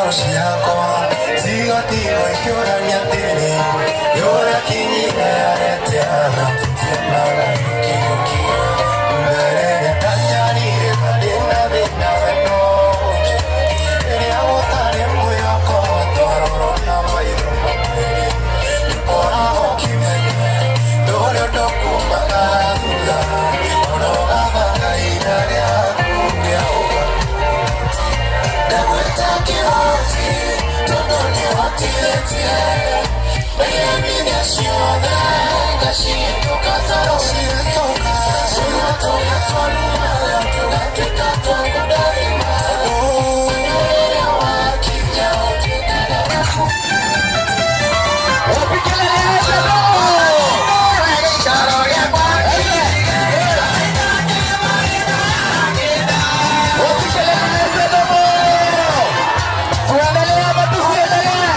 Ciakwa cigatigwo ikĩũrania atĩrĩ, ũrĩa kinyire aretia na tũtiendaga gĩkĩũkia rĩrĩa ndanyarirĩka ndĩna thĩna wendo rĩrĩa gũtarĩ mwĩhoko twarorwo na maitho makwĩrĩ ũkoragwo ũkĩmenya ndũrĩ ũndũ kumaga thutha ona ũgabanga ihinda rĩaku rĩa ndagwĩta kĩhoti tondũ nĩũhotithĩtie ndĩremithia ciothe ngacihĩtũka ta rũciĩ tũrĩa tũrĩa twanuma tũgatuĩka twa kũndaima tondũ rĩrĩa wakinya ũtuĩkaga Wapi kelele ya Ezedo? Wapi kelele ya Ezedo? Tuendelee ama tusiendelee?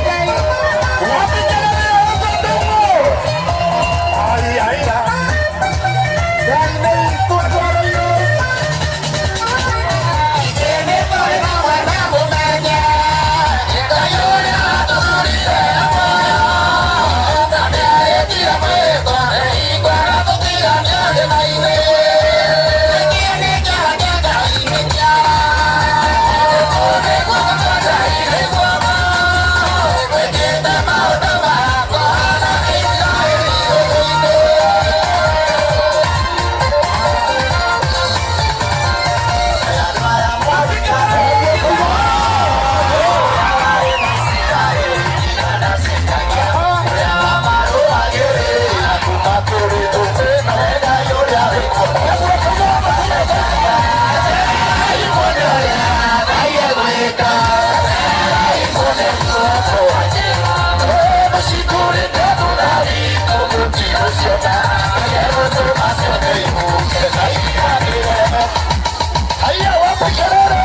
Wapi kelele ya Ezedo? Ai, ai, ai. Haya, wapi kelele?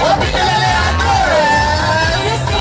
Wapi kelele ya Ndore?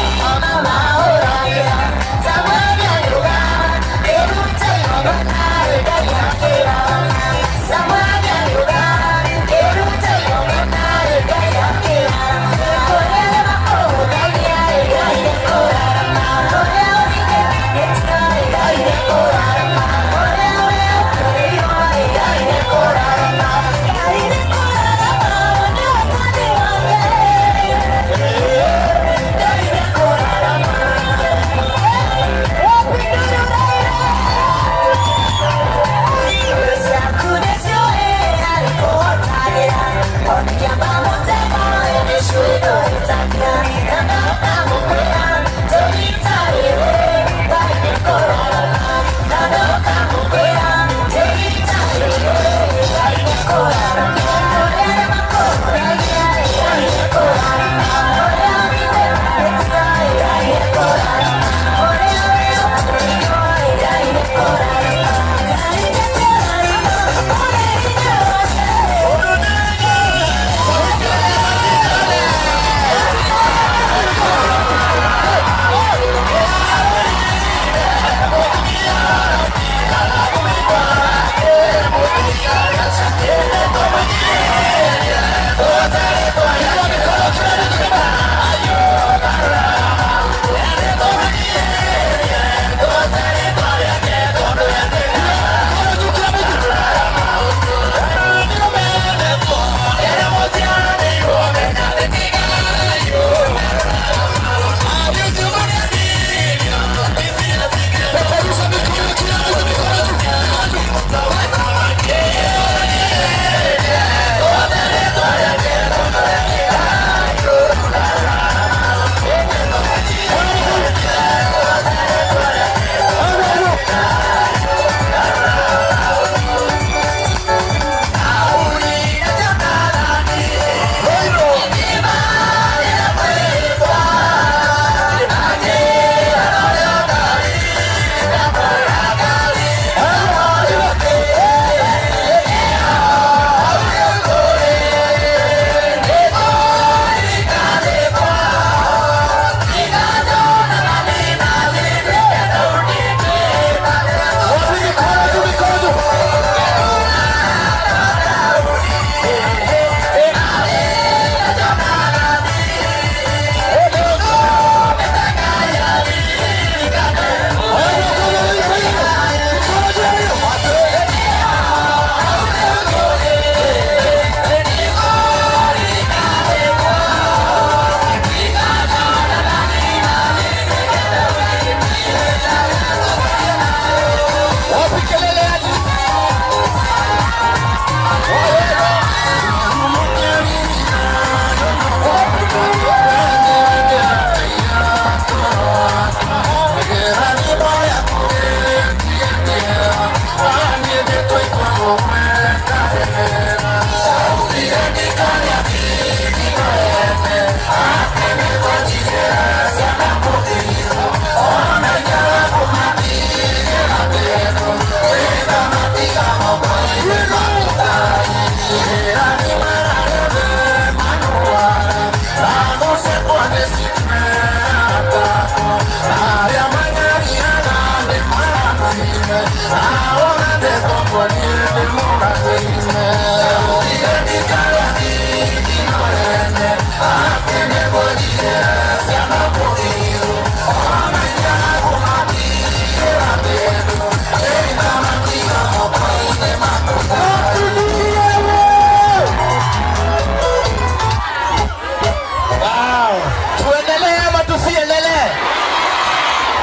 Wow. Tuendelee ama tusiendelee?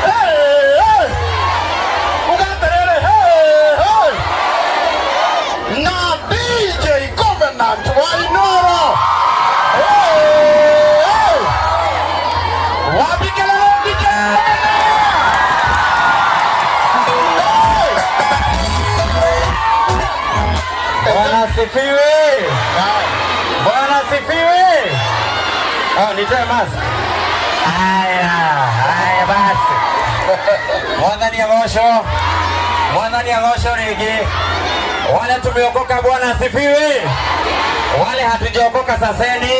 Hey, hey. Ugaterere, hey, hey. Na DJ Covenant wa Inoro. Hey, hey. Wapi kelele, DJ Covenant? Hey. Bwana asifiwe. Bwana asifiwe. Oh, nitoe mask. Haya, haya basi. Mwathani agocwo. Mwathani agocwo rĩngĩ. Wale tumeokoka, Bwana asifiwe. Wale hatujaokoka saseni.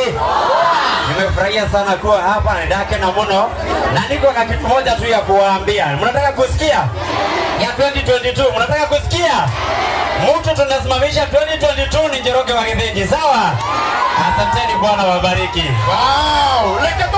Nimefurahia sana kuwa hapa, nindakena muno na niko na kitu moja tu ya kuwaambia. Mnataka kusikia? Ya 2022, mnataka kusikia? Mtu tunasimamisha 2022 ni Njoroge wa Githinji, sawa? Asanteni, Bwana wabariki. Wow, leke.